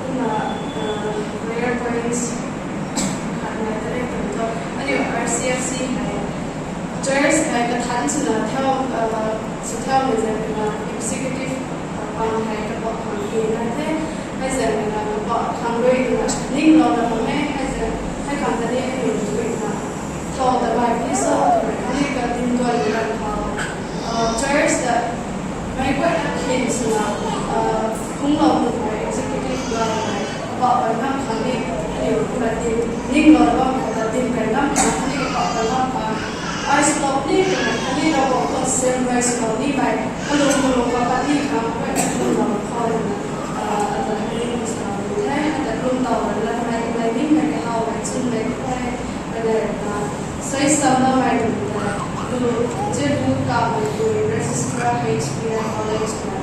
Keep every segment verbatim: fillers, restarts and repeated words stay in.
Kumna, uh, prayer points khat nai ta rei kum tho. Aniu R C F C hei church hei kathan swna thau, uh, sw thau ni zan na executive, uh, pang hei kabah khang ki nai the. Hei zan na kabah khang rui na ning lou na mak e, hei zan hei khang ta ni aniu rui na thau ta bai ni sa, ni ka din tuan ni kan thau. Uh, church ta mei guay na khin swna, uh, khung lou nu hei executive guay hei kabah bai ngam khang ni, aniu kumna din ning lou na bam khou ta din bai ngam khang ni kabah bai ngam khang. Ai swlou ni kumna khang ni Ravguangc tuang sem bai swlou ni mei kalung kalung ka pat ni khang guay na khung lou khou na, uh, ata ni kum sa ni the, ata kum tau na la mei mei ni mei how mei chun mei the. Pada na, sai sam na mai tu ta, tu, je tu ka mai tu, Registrar H P I College na,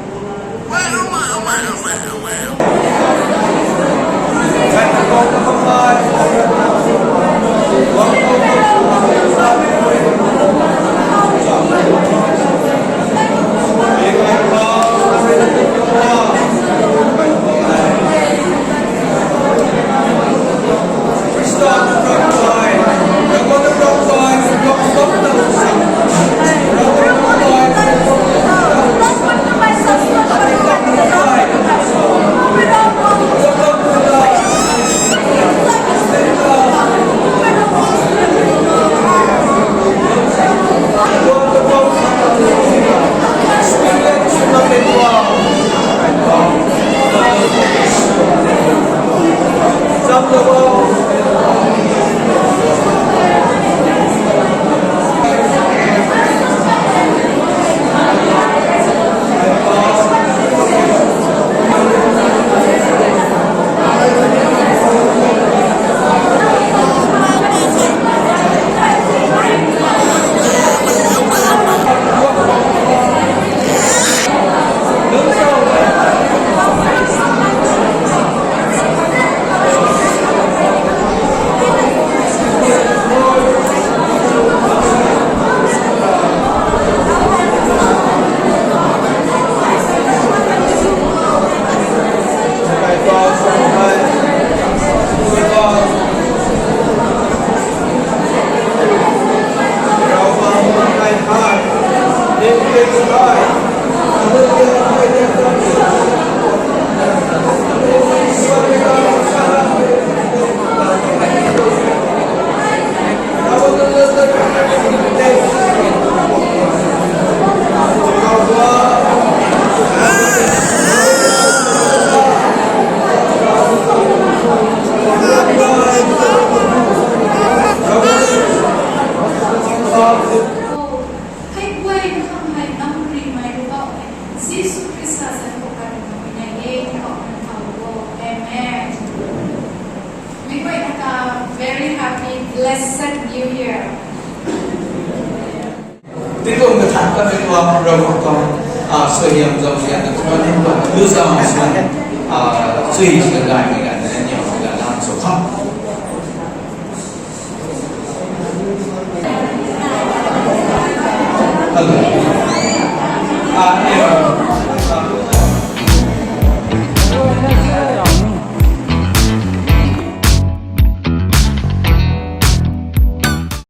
Hei guay na khang hei nam ri mai ru bau hei, Jisu Khrista zanc khou kai na mi nai e, na bau na thau bo. Amen. Mi guay na ka very happy, blessed New Year. Tingkum kathan ka mei tuang Ravguangc tuang, ah, suaihiam zauzian na tuang ni tuang lu zau na suan, ah, chui sina gay ni gay na ni gay na sw kham. Hello. Ah, yeah.